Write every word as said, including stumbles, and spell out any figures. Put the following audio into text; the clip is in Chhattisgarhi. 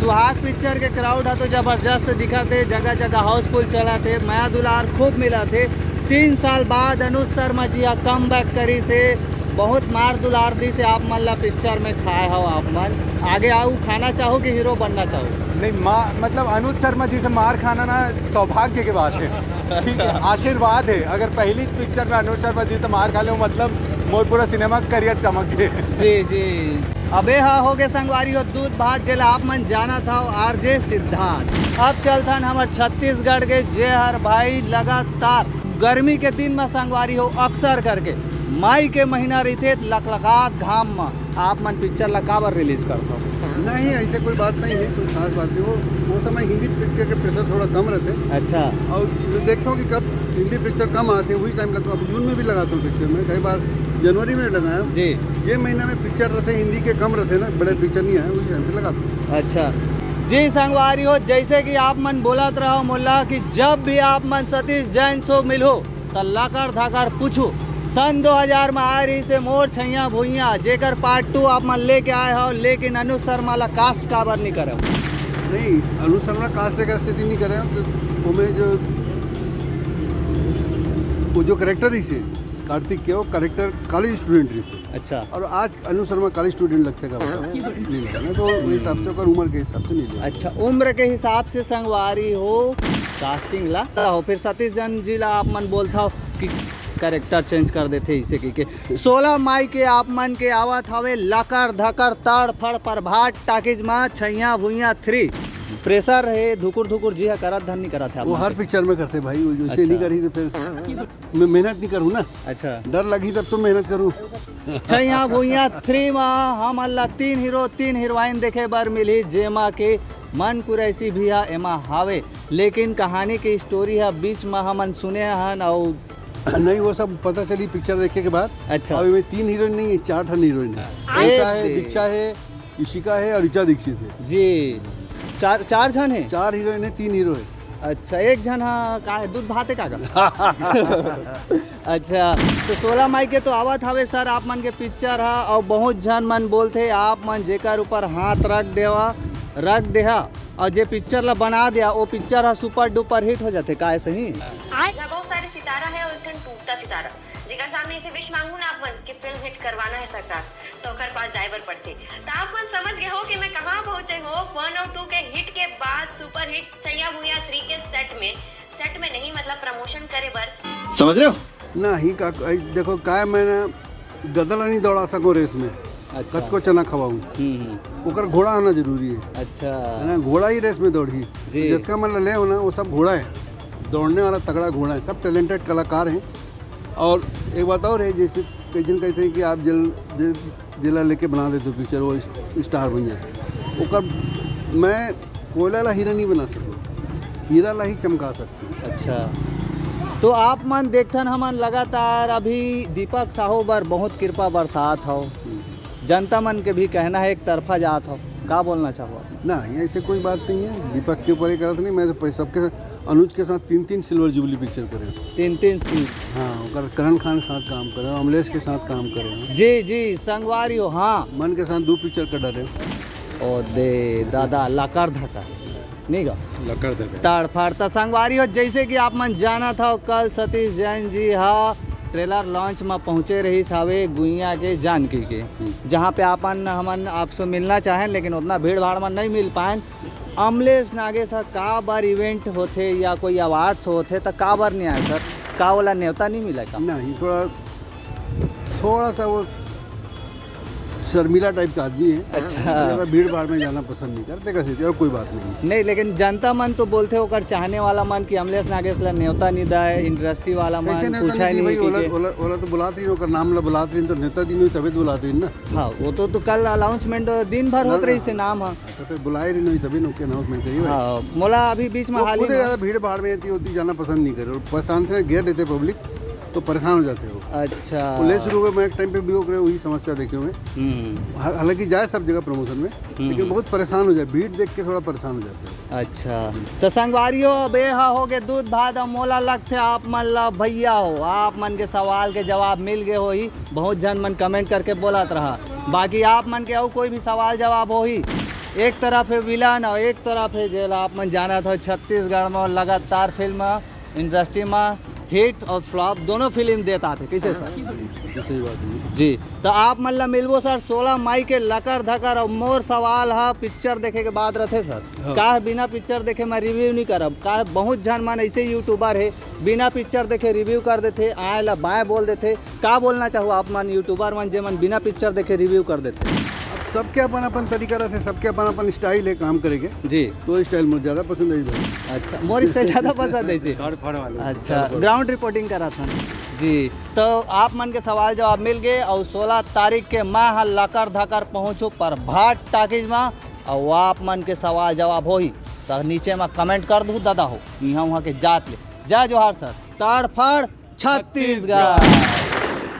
सुहाग पिक्चर के क्राउड ह तो जबरदस्त दिखत हे, जगह जगह हाउसफुल चलत हे, मया दुलार खूब मिलत हे। तीन साल बाद अनुज शर्मा जी ह कम बैक करिस हे, बहुत मार दुलार दिस हे। आप मन ला पिक्चर में खाए हव आप मन, आगे आऊ खाना चाहो कि हीरो बनना चाहो? नहीं, माँ, मतलब, अनुज शर्मा जी से मार खाना ना सौभाग्य के बात है। ठीक है, अच्छा। आशीर्वाद है। अगर पहली पिक्चर में अनुज शर्मा जी से मार खा ले, मतलब, मोर पूरा सिनेमा करियर चमक गए। जी जी। अबे हा हो गए संगवारी हो दूध भात, जेला आप मन जानत हव, आरजे सिद्धार्थ। अब चलथन हमर छत्तीसगढ़ के, जे हर भाई लगातार गर्मी के दिन में संगवारी हो अक्सर करके मई के महीना रहिथे लकलकात घाम में आप मन पिक्चर ला काबर रिलीज करथव? नहीं, ऐसे कोई बात नहीं है, कोई खास बात नहीं। वो वो समय हिंदी पिक्चर के प्रेशर थोड़ा कम रहते। अच्छा। और मैं देखता हूँ कि कब हिंदी पिक्चर कम आते हैं, वही टाइम लगता हूँ। अब जून में भी लगाता हूँ पिक्चर में, कई बार जनवरी में भी लगाया। जी। ये महीना में पिक्चर रहते हैं, हिंदी के कम रहते हैं ना, बड़े पिक्चर नहीं आए, वही टाइम पे लगाता हूँ। अच्छा। जी संगवारी हो, जैसे कि आप मन बोलत रहो मोला कि जब भी आप मन सतीश जैन से मिलहू त लकर धकर पूछू। सन दो हज़ार में आए रहिस हे मोर छैया भुइया, जेकर पार्ट टू आप मन लेके आए हो, लेकिन अनुज शर्मा ला कास्ट काबर नहीं करे? नहीं, अनुज शर्मा कास्ट लेकर स्थिति नहीं करे हो, तो वो में जो, वो जो करेक्टर रहिस हे कार्तिक के, वो करेक्टर कॉलेज स्टूडेंट रहिस हे। अच्छा। और आज अनुज शर्मा कॉलेज स्टूडेंट लगथे का, बताओ? नहीं लगथे ना, तो वो हिसाब से ओकर उम्र के हिसाब से नहीं लगथे। अच्छा, उम्र के हिसाब से संगवारी हो कास्टिंग ला हो, फिर सतीश जैन जी ला आप मन बोलथव कि करेक्टर चेंज कर देथे इसे कहिके। सोलह मई के आप मन के आवत हवे लकर धकर तड़ फड़ प्रभात टाकीज मा छैया भुइया थ्री। प्रेशर हे, धुकुर धुकुर जी हा करत धन नहीं करत हे आप वो मन हर के? पिक्चर में करथे भाई, वो वैसे अच्छा। नहीं करही तो फिर मैं मेहनत नहीं करूँ ना। अच्छा। डर लगही तब तो मेहनत करूँ। छैया भुइया थ्री मा हमन ला तीन हीरो, तीन हीरोइन देखे बर मिलही, जेमा के मन कुरैशी भी हा एमा हावे, लेकिन कहानी के स्टोरी हा बीच मा हमन सुने हन अउ नहीं, वो सब पता चली पिक्चर देखे के बाद। अच्छा। अउ एमे तीन हीरोइन नहीं है, चार ठन हीरोइन है। ए आयशा है, दे। दीक्षा है, इशिका है और ऋचा दीक्षित है। जी, चार, चार झन है? चार हीरोइन है, तीन हीरो है। अच्छा, एक झन हा का है, दूध भात है का का? अच्छा, तो सोलह मई के तो आवत हवे सर आप मन के पिक्चर हा, और बहुत झन मन बोलथे आप मन जेकर ऊपर हाथ रख देवा, रख देहा, और जे पिक्चर ला बना दिया, वो पिक्चर हा सुपर डुपर हिट हो जाथे, का है सही? यहाँ बहुत सारे सितारा है और एक ठन टूटता सितारा, जेकर सामने इसे विश मांगू ना आप मन कि फिल्म हिट करवाना है सरकार, तो ओकर पास जाए बर पड़थे। तो आप मन समझ गए हो कि मैं कहाँ पहुँचे हो। वन और टू के हिट के बाद सुपर हिट छैया भुइया थ्री के सेट में, सेट में नहीं, मतलब प्रमोशन करे बर। समझ रहे हो? नहीं, का, देखो, काय मैं ना गदला नहीं दौड़ा सको रेस में, अच्छा। कतको चना खवाऊं। हम्म, हम्म। ओकर घोड़ा होना जरूरी है। अच्छा। है ना, घोड़ा ही रेस में दौड़ही। जी। जितना मन ले हो ना, वो सब घोड़ा है, दौड़ने वाला तगड़ा घोड़ा है, सब टैलेंटेड कलाकार हैं। और एक बात और है, जैसे कई जन कहते हैं कि आप जेल, जेल, जेला लेके बना देते हो पिक्चर, वो स्टार बन जाए। ओकर मैं कोयला ला हीरा नहीं बना सकूँ, हीरा ला ही चमका सकती हूँ। अच्छा, तो आप मन देखथन हमन लगातार अभी दीपक साहू बर बहुत कृपा बरसात हो, हम्म। जनता मन के भी कहना है एक तरफा जात हो, का बोलना चाहो आप? नहीं, ऐसे कोई बात नहीं है, दीपक के ऊपर एक गलत नहीं, मैं तो सबके, अनुज के साथ तीन तीन सिल्वर जुबली पिक्चर करे हूँ। तीन तीन सीन। हाँ, ओकर करण खान के साथ काम करे हूँ, अमलेश के साथ काम करे हूँ। जी जी, संगवारी हो, हाँ। मन के साथ दो पिक्चर कर डाले हूँ। ओ दे दादा, लकर धकर। नहीं गा? लकर धकर। ताड़ फाड़। त संगवारी हो, जैसे कि आप मन जानत हो, कल सतीश जैन जी हा ट्रेलर लॉन्च में पहुँचे रहिस हावे गुइया के जानकी के, हम्म। जहाँ पे आपन हमन आपसे मिलना चाहें, लेकिन उतना भीड़ भाड़ में नहीं मिल पाएन। अमलेश नागेश ह का बार इवेंट होथे या कोई अवार्ड्स होथे त का बार नहीं आए सर? का ओला नेवता नहीं मिला का? नहीं, थोड़ा, थोड़ा सा वो शर्मीला टाइप का आदमी है। अच्छा। ज्यादा भीड़ भाड़ में जाना पसंद नहीं करते, कर सकते, और कोई बात नहीं। नहीं, लेकिन जनता मन तो बोलथे, ओकर चाहने वाला मन कि अमलेश नागेश ला नेवता नहीं दाए, इंडस्ट्री वाला कैसे मन नेवता पूछा नहीं दी नहीं भाई? कि ओला, के ओला, ओला तो बुलात रही, ओकर नाम ला बुलात रही, तो नेवता दी नहीं, तबे तो बुलात रही ना। हाँ, वो तो, तो कल अनाउंसमेंट दिन भर ना, होत ना, रही से ना। नाम, हाँ। तो फिर बुलाए रही नहीं, तभी ना ओके अनाउंसमेंट करिए भाई। हाँ, मोला अभी बीच में वो हाल ही खुद में ज्यादा भीड़ भाड़ में इतनी होती, जाना पसंद नहीं करे, और पसंद से घेर लेते पब्लिक, तो परेशान हो जाते हो। अच्छा। वो ले शुरू हुए, मैं एक टाइम पे भी हो करे, वही समस्या देखे हुए। हम्म। हाल-, हालांकि जाए सब जगह प्रमोशन में, हम्म, लेकिन हम्म। बहुत परेशान हो जाए, भीड़ देख के थोड़ा परेशान हो जाते हो। अच्छा, तो संगवारी हो, अब ये हा हो गए दूध भात, अब मोला लगथे आप मन ला भैया हो, आप मन के सवाल के जवाब मिल गए होही। बहुत झन मन कमेंट करके बोलत रहा, बाकी आप मन के अउ कोई भी सवाल जवाब होही एक तरफ हे विलन अउ एक तरफ हे जेला आप मन जानत हो, छत्तीसगढ़ म लगातार फिल्म इंडस्ट्री म हिट अउ फ्लॉप दोनों फिल्म देत आथे। कइसे सर? बिल्कुल सही बात है। जी, तो आप मन ला मिलबो सर सोलह मई के लकर धकर। अउ मोर सवाल ह पिक्चर देखे के बाद रथे सर, हाँ। का बिना पिक्चर देखे मैं रिव्यू नहीं करब? का बहुत झन मन ऐसे यूट्यूबर हे, बिना पिक्चर देखे रिव्यू कर देथे, आए ला बाएं बोल देथे। का बोलना चाहू आप मन यूट्यूबर मन, जे मन बिना पिक्चर देखे रिव्यू कर देथे? अब सबके अपन अपन तरीका रहथे, सबके अपन अपन स्टाइल है काम करे के। जी। तो स्टाइल मुझे ज्यादा पसंद है भाई। अच्छा, मोर स्टाइल ज्यादा पसंद है जी। गाड़ फाड़ वाले। अच्छा, ग्राउंड रिपोर्टिंग करत हन जी। तो आप मन के सवाल जवाब मिल गए अउ सोलह तारीख के मैं ह लकर धकर पहुंचू प्रभात टाकीज म। अउ आप मन के सवाल जवाब होही त नीचे म कमेंट कर दू दादा हो, इहाँ उहाँ के जात ले। जय जोहार सर। ताड़ फाड़ छत्तीसगढ़।